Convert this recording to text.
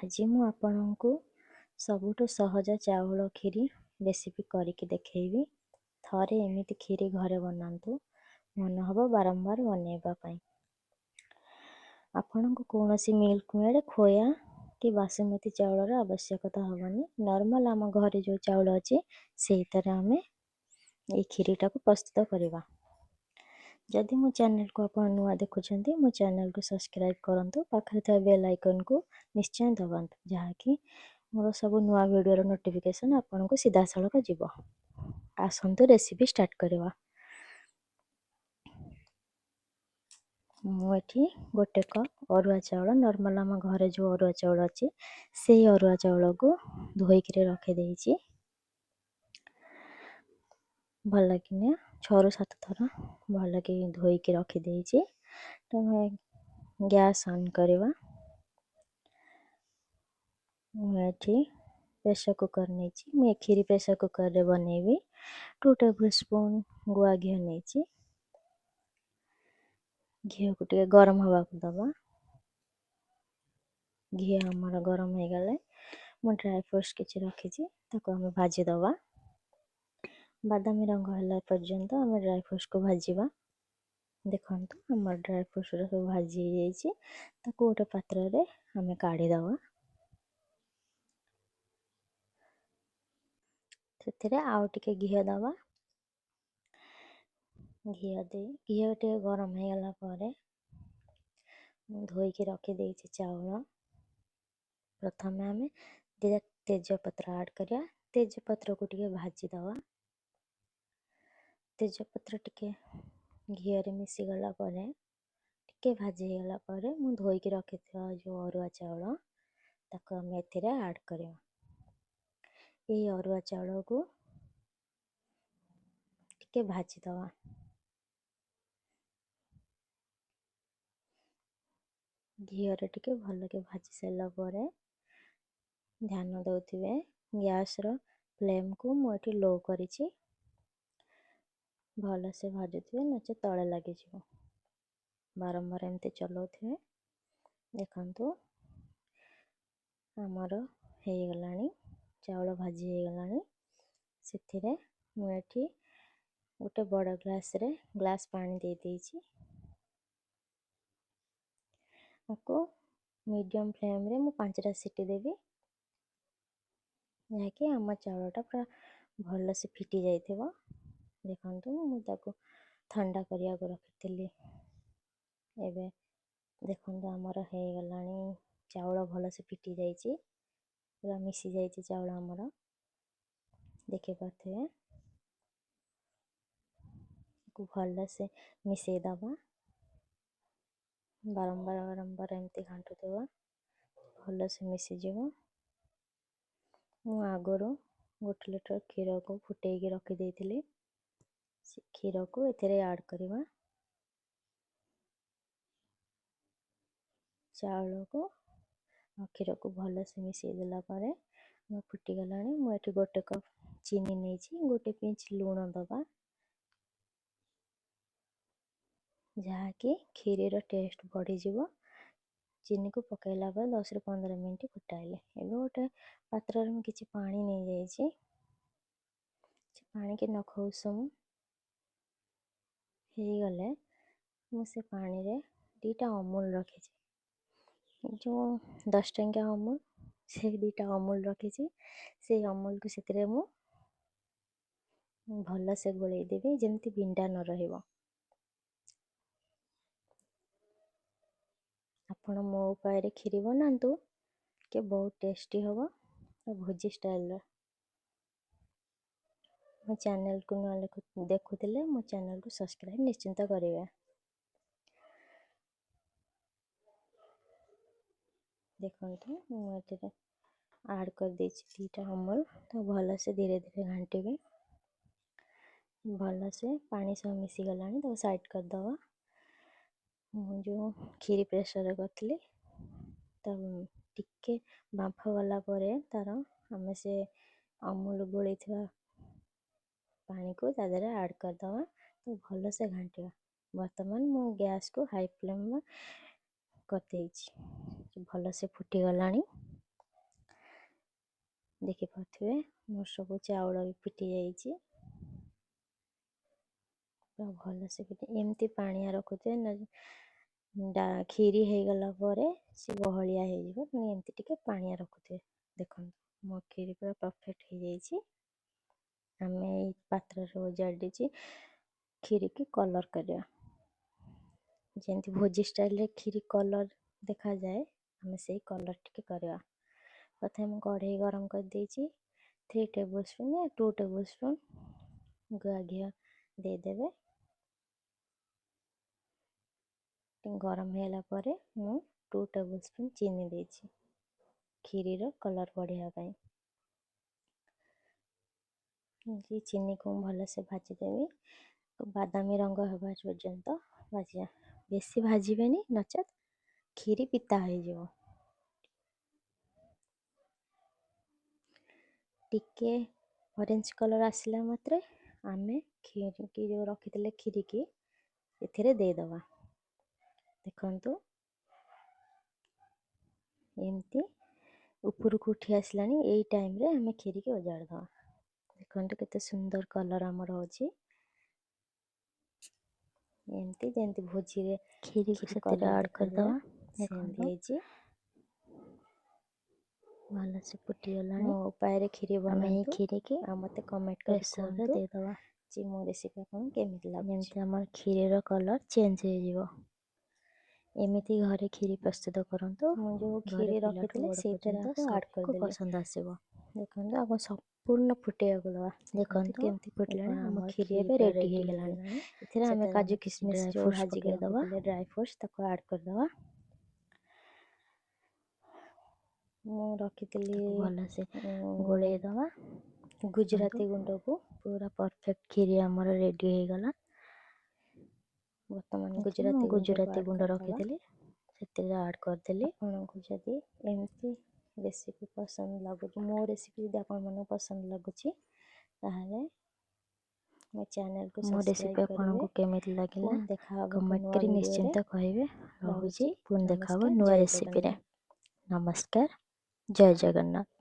ଆଜି ମୁଁ ଆପଣଙ୍କୁ ସବୁଠୁ ସହଜ ଚାଉଳ କ୍ଷୀରି ରେସିପି କରିକି ଦେଖେଇବି। ଥରେ ଏମିତି କ୍ଷୀରି ଘରେ ବନାନ୍ତୁ, ମନ ହେବ ବାରମ୍ବାର ବନେଇବା ପାଇଁ। ଆପଣଙ୍କୁ କୌଣସି ମିଲ୍କ ମେଡ଼୍, ଖୋୟା କି ବାସୁମତୀ ଚାଉଳର ଆବଶ୍ୟକତା ହେବନି। ନର୍ମାଲ୍ ଆମ ଘରେ ଯେଉଁ ଚାଉଳ ଅଛି, ସେଇଥିରେ ଆମେ ଏଇ କ୍ଷୀରିଟାକୁ ପ୍ରସ୍ତୁତ କରିବା। ଯଦି ମୋ ଚ୍ୟାନେଲକୁ ଆପଣ ନୂଆ ଦେଖୁଛନ୍ତି, ମୋ ଚ୍ୟାନେଲକୁ ସବସ୍କ୍ରାଇବ୍ କରନ୍ତୁ, ପାଖରେ ଥିବା ବେଲ୍ ଆଇକନ୍କୁ ନିଶ୍ଚୟ ଦବାନ୍ତୁ, ଯାହାକି ମୋର ସବୁ ନୂଆ ଭିଡ଼ିଓର ନୋଟିଫିକେସନ୍ ଆପଣଙ୍କୁ ସିଧାସଳଖ ଯିବ। ଆସନ୍ତୁ ରେସିପି ଷ୍ଟାର୍ଟ କରିବା। ମୁଁ ଏଠି 1 କପ୍ ଅରୁଆ ଚାଉଳ, ନର୍ମାଲ୍ ଆମ ଘରେ ଯେଉଁ ଅରୁଆ ଚାଉଳ ଅଛି, ସେଇ ଅରୁଆ ଚାଉଳକୁ ଧୋଇକିରି ରଖିଦେଇଛି। ଭଲକିନା 6ରୁ 7 ଥର ଭଲକି ଧୋଇକି ରଖିଦେଇଛି। ତ ଗ୍ୟାସ୍ ଅନ୍ କରିବା। ମୁଁ ଏଠି ପ୍ରେସର୍ କୁକର୍ ନେଇଛି। ମୁଁ ଏ କ୍ଷୀରି ପ୍ରେସର୍ କୁକର୍ରେ ବନେଇବି। 2 ଟେବୁଲ୍ ସ୍ପୁନ୍ ଗୁଆ ଘିଅ ନେଇଛି। ଘିଅକୁ ଟିକେ ଗରମ ହେବାକୁ ଦେବା। ଘିଅ ଆମର ଗରମ ହେଇଗଲେ ମୁଁ ଡ୍ରାଏ ଫ୍ରୁଟ୍ସ କିଛି ରଖିଛି, ତାକୁ ଆମେ ଭାଜିଦେବା। ବାଦାମୀ ରଙ୍ଗ ହେଲା ପର୍ଯ୍ୟନ୍ତ ଆମେ ଡ୍ରାଏ ଫ୍ରୁଟ୍ସକୁ ଭାଜିବା। ଦେଖନ୍ତୁ, ଆମର ଡ୍ରାଏ ଫ୍ରୁଟ୍ସର ସବୁ ଭାଜି ହେଇଯାଇଛି। ତାକୁ ଗୋଟେ ପାତ୍ରରେ ଆମେ କାଢ଼ିଦେବା। ସେଥିରେ ଆଉ ଟିକେ ଘିଅ ଦେବା। ଘିଅ ଦେଇ ଘିଅ ଟିକେ ଗରମ ହେଇଗଲା ପରେ ମୁଁ ଧୋଇକି ରଖିଦେଇଛି ଚାଉଳ। ପ୍ରଥମେ ଆମେ 2ଟା ତେଜପତ୍ର ଆଡ଼୍ କରିବା। ତେଜପତ୍ରକୁ ଟିକେ ଭାଜିଦେବା। ତେଜପତ୍ର ଟିକେ ଘିଅରେ ମିଶିଗଲା ପରେ, ଟିକେ ଭାଜି ହେଇଗଲା ପରେ, ମୁଁ ଧୋଇକି ରଖିଥିବା ଯେଉଁ ଅରୁଆ ଚାଉଳ, ତାକୁ ଆମେ ଏଥିରେ ଆଡ଼୍ କରିବା। ଏଇ ଅରୁଆ ଚାଉଳକୁ ଟିକେ ଭାଜିଦେବା। ଘିଅରେ ଟିକେ ଭଲକି ଭାଜି ସାରିଲା ପରେ, ଧ୍ୟାନ ଦେଉଥିବେ, ଗ୍ୟାସ୍ର ଫ୍ଲେମ୍କୁ ମୁଁ ଏଠି ଲୋ କରିଛି। ଭଲସେ ଭାଜୁଥିବେ, ନଚେତ୍ ତଳେ ଲାଗିଯିବ। ବାରମ୍ବାର ଏମିତି ଚଲାଉଥିବେ। ଦେଖନ୍ତୁ, ଆମର ହେଇଗଲାଣି, ଚାଉଳ ଭାଜି ହେଇଗଲାଣି। ସେଥିରେ ମୁଁ ଏଠି ଗୋଟେ ବଡ଼ ଗ୍ଲାସ୍ରେ ଗ୍ଲାସ୍ ପାଣି ଦେଇଦେଇଛି। ତାକୁ ମିଡ଼ିୟମ୍ ଫ୍ଲେମ୍ରେ ମୁଁ 5ଟା ସିଟି ଦେବି, ଯାହାକି ଆମ ଚାଉଳଟା ପୁରା ଭଲସେ ଫିଟି ଯାଇଥିବ। ଦେଖନ୍ତୁ, ମୁଁ ତାକୁ ଥଣ୍ଡା କରିବାକୁ ରଖିଥିଲି। ଏବେ ଦେଖନ୍ତୁ, ଆମର ହେଇଗଲାଣି, ଚାଉଳ ଭଲସେ ଫିଟି ଯାଇଛି, ପୁରା ମିଶି ଯାଇଛି ଚାଉଳ ଆମର, ଦେଖିପାରୁଥିବେ। ତାକୁ ଭଲସେ ମିଶାଇ ଦେବା। ବାରମ୍ବାର ବାରମ୍ବାର ଏମିତି ଘାଣ୍ଟୁଥିବା, ଭଲସେ ମିଶିଯିବ। ମୁଁ ଆଗରୁ 1 ଲିଟର କ୍ଷୀରକୁ ଫୁଟେଇକି ରଖିଦେଇଥିଲି। ସେ କ୍ଷୀରକୁ ଏଥିରେ ଆଡ଼୍ କରିବା। ଚାଉଳକୁ ଆଉ କ୍ଷୀରକୁ ଭଲସେ ମିଶାଇ ଦେଲା ପରେ ଫୁଟିଗଲାଣି। ମୁଁ ଏଠି 1 କପ୍ ଚିନି ନେଇଛି, ଗୋଟେ ପିଞ୍ଚ ଲୁଣ ଦେବା, ଯାହାକି କ୍ଷୀରିର ଟେଷ୍ଟ ବଢ଼ିଯିବ। ଚିନିକୁ ପକାଇଲା ପରେ 10ରୁ 15 ମିନିଟ୍ ଫୁଟାଇଲେ। ଏବେ ଗୋଟେ ପାତ୍ରରେ ମୁଁ କିଛି ପାଣି ନେଇଯାଇଛି। ସେ ପାଣିକି ନଖ ଉଷୁମ ହେଇଗଲେ ମୁଁ ସେ ପାଣିରେ 2ଟା ଅମୁଲ ରଖିଛି, ଯେଉଁ 10 ଟଙ୍କିଆ ଅମୁଲ, ସେଇ 2ଟା ଅମୁଲ ରଖିଛି। ସେଇ ଅମୁଲକୁ ସେଥିରେ ମୁଁ ଭଲସେ ଗୋଳେଇ ଦେବି, ଯେମିତି ବିଣ୍ଡା ନ ରହିବ। ଆପଣ ମୋ ଉପାୟରେ କ୍ଷୀରି ବନାନ୍ତୁ କି, ବହୁତ ଟେଷ୍ଟି ହେବ ଭୋଜି ଷ୍ଟାଇଲର। ମୋ ଚ୍ୟାନେଲକୁ ନୂଆ ଦେଖୁଥିଲେ ମୋ ଚ୍ୟାନେଲକୁ ସବସ୍କ୍ରାଇବ୍ ନିଶ୍ଚିନ୍ତ କରିବେ। ଦେଖନ୍ତୁ, ମୁଁ ଏଥିରେ ଆଡ଼୍ କରିଦେଇଛି 2ଟା ଅମୁଲ। ତ ଭଲସେ ଧୀରେ ଧୀରେ ଘାଣ୍ଟିବେ। ଭଲସେ ପାଣି ସହ ମିଶିଗଲାଣି, ତାକୁ ସାଇଡ଼୍ କରିଦେବା। ମୁଁ ଯେଉଁ କ୍ଷୀରି ପ୍ରେସରରେ କରିଥିଲି, ତ ଟିକେ ବାମ୍ଫ ଗଲା ପରେ ତା'ର ଆମେ ସେ ଅମୁଲ ଗୋଳେଇଥିବା ପାଣିକୁ ତା ଦେହରେ ଆଡ଼୍ କରିଦେବା। ତ ଭଲସେ ଘାଣ୍ଟିବା। ବର୍ତ୍ତମାନ ମୁଁ ଗ୍ୟାସ୍କୁ ହାଇ ଫ୍ଲେମ୍ କରିଦେଇଛି। ଭଲସେ ଫୁଟିଗଲାଣି। ଦେଖିପାରୁଥିବେ, ମୋର ସବୁ ଚାଉଳ ବି ଫୁଟି ଯାଇଛି ପୁରା ଭଲସେ ଫୁଟି। ଏମିତି ପାଣିଆ ରଖୁଥିବେ ନା, କ୍ଷୀରି ହେଇଗଲା ପରେ ସେ ବହଳିଆ ହେଇଯିବ। ଏମିତି ଟିକେ ପାଣିଆ ରଖୁଥିବେ। ଦେଖନ୍ତୁ, ମୋ କ୍ଷୀରି ପୁରା ପରଫେକ୍ଟ ହେଇଯାଇଛି। ଆମେ ଏଇ ପାତ୍ରରେ ଓଜାଡ଼ିଛି। କ୍ଷୀରିକି କଲର୍ କରିବା। ଯେମିତି ଭୋଜି ଷ୍ଟାଇଲରେ କ୍ଷୀରି କଲର୍ ଦେଖାଯାଏ, ଆମେ ସେଇ କଲର୍ ଟିକେ କରିବା। ପ୍ରଥମେ ମୁଁ କଢ଼େଇ ଗରମ କରିଦେଇଛି। 3 ଟେବୁଲ୍ ସ୍ପୁନ୍ ୟା 2 ଟେବୁଲ୍ ସ୍ପୁନ୍ ଗୁଆ ଘିଅ ଦେଇଦେବେ। ଗରମ ହେଲା ପରେ ମୁଁ 2 ଟେବୁଲ୍ ସ୍ପୁନ୍ ଚିନି ଦେଇଛି କ୍ଷୀରିର କଲର୍ ବଢ଼ିବା ପାଇଁ। ଚିନିକୁ ମୁଁ ଭଲସେ ଭାଜିଦେବି। ବାଦାମୀ ରଙ୍ଗ ହେବା ପର୍ଯ୍ୟନ୍ତ ଭାଜିବା। ବେଶୀ ଭାଜିବେନି, ନଚେତ୍ କ୍ଷୀରି ପିତା ହେଇଯିବ। ଟିକେ ଅରେଞ୍ଜ କଲର୍ ଆସିଲା ମାତ୍ରେ ଆମେ କ୍ଷୀରିକି ଯେଉଁ ରଖିଥିଲେ, କ୍ଷୀରିକି ଏଥିରେ ଦେଇଦେବା। ଦେଖନ୍ତୁ, ଏମିତି ଉପରକୁ ଉଠି ଆସିଲାଣି। ଏଇ ଟାଇମ୍ରେ ଆମେ କ୍ଷୀରିକି ଓଜାଡ଼ି ଦେବା। ଦେଖନ୍ତୁ, କେତେ ସୁନ୍ଦର କଲର୍ ଆମର ଅଛି। ଏମିତି ଯେମିତି ଭୋଜିରେ କ୍ଷୀରିକୁ କ୍ଷୀରି ସେଥିରେ କଲର୍ ଆଡ଼୍ ଦେଖାଯାଏ, କରିଦେବା। ସେମିତି ଦେଖନ୍ତୁ, ହେଇଛି। ଭଲସେ ଫୁଟିଗଲାଣି। ମୋ ଉପାୟରେ କ୍ଷୀରି ଆମେ ଏଇ ବନାନ୍ତୁ କ୍ଷୀରିକି ଆଉ ମୋତେ କମେଣ୍ଟ କରି ପ୍ରେସରରେ କୁହନ୍ତୁ ଦେଇଦେବା। ଯେ ମୋ ରେସିପି ଆପଣଙ୍କୁ କେମିତି ଲାଗୁଛି। ଯେମିତି ଆମର କ୍ଷୀରିର କଲର୍ ଚେଞ୍ଜ ହେଇଯିବ। ଏମିତି ଘରେ କ୍ଷୀରି ପ୍ରସ୍ତୁତ କରନ୍ତୁ। ମୁଁ ଯେଉଁ ଘରେ କ୍ଷୀରି ପିଲାଠୁ ରଖିଥିଲି, ବଡ଼ ସେଇଥିରେ ପର୍ଯ୍ୟନ୍ତ ଆକୁ ଆଡ଼୍ ସଭିଙ୍କୁ କରିଦେଲି। ପସନ୍ଦ ଆସିବ। ଦେଖନ୍ତୁ, ଆକୁ ସମ୍ପୂର୍ଣ୍ଣ ଫୁଟେଇବାକୁ ଦେବା। ଦେଖନ୍ତୁ, ଦେଖନ୍ତୁ, କେମିତି ଫୁଟିଲାଣି। ଏପଟେ ଆମ ଆମର କ୍ଷୀରି କ୍ଷୀରି ଏବେ ପୁରା ରେଡ଼ି ରେଡ଼ି ହେଇଗଲାଣି। ହେଇଗଲାଣି। ଏଥିରେ ଆମେ ସେଥିରେ କାଜୁ ଆମେ କିଛି କିସମିସ୍ ଡ୍ରାଏ ଯେଉଁ ଫ୍ରୁଟ୍ସ ଭାଜିକି ପକାଇଦେବା। ରଖିଥିଲେ, ଡ୍ରାଏ ଫ୍ରୁଟ୍ସ, ତାକୁ ଆଡ଼୍ କରିଦେବା। ମୁଁ ରଖିଥିଲି ତାକୁ ଭଲସେ ଗୋଳେଇ ଦେବା। ଗୁଜୁରାତି ଗୁଣ୍ଡକୁ। ପୁରା ପରଫେକ୍ଟ କ୍ଷୀରି ଆମର ରେଡ଼ି ହେଇଗଲା। ବର୍ତ୍ତମାନ ମୁଁ ଗୁଜୁରାତି ଗୁଣ୍ଡକୁ ଗୁଜୁରାତି ଆଡ଼୍ ଗୁଣ୍ଡ କରିଦେବା। ରଖିଥିଲି, ସେଥିରେ ଆଡ଼୍ କରିଦେଲି। ଆପଣଙ୍କୁ ଯଦି ଏମିତି ରେସିପି ପସନ୍ଦ ଲାଗୁଛି, ମୋ ରେସିପି ଯଦି ଆପଣମାନଙ୍କୁ ପସନ୍ଦ ଲାଗୁଛି, ତାହେଲେ ମୋ ଚ୍ୟାନେଲକୁ ମୋ ସବସ୍କ୍ରାଇବ୍ ରେସିପି କରିବେ। ଆପଣଙ୍କୁ କେମିତି ଲାଗିଲା, ପୁଣି ଦେଖା ହେବ ଏକ କମେଣ୍ଟ ନୂଆ କରି ଭିଡ଼ିଓରେ। ନିଶ୍ଚିନ୍ତ କହିବେ। ରହୁଛି, ରହୁଛି, ପୁଣି ଦେଖା ହେବ ନମସ୍କାର, ନୂଆ ଜୟ ରେସିପିରେ। ଜଗନ୍ନାଥ। ନମସ୍କାର, ଜୟ ଜଗନ୍ନାଥ।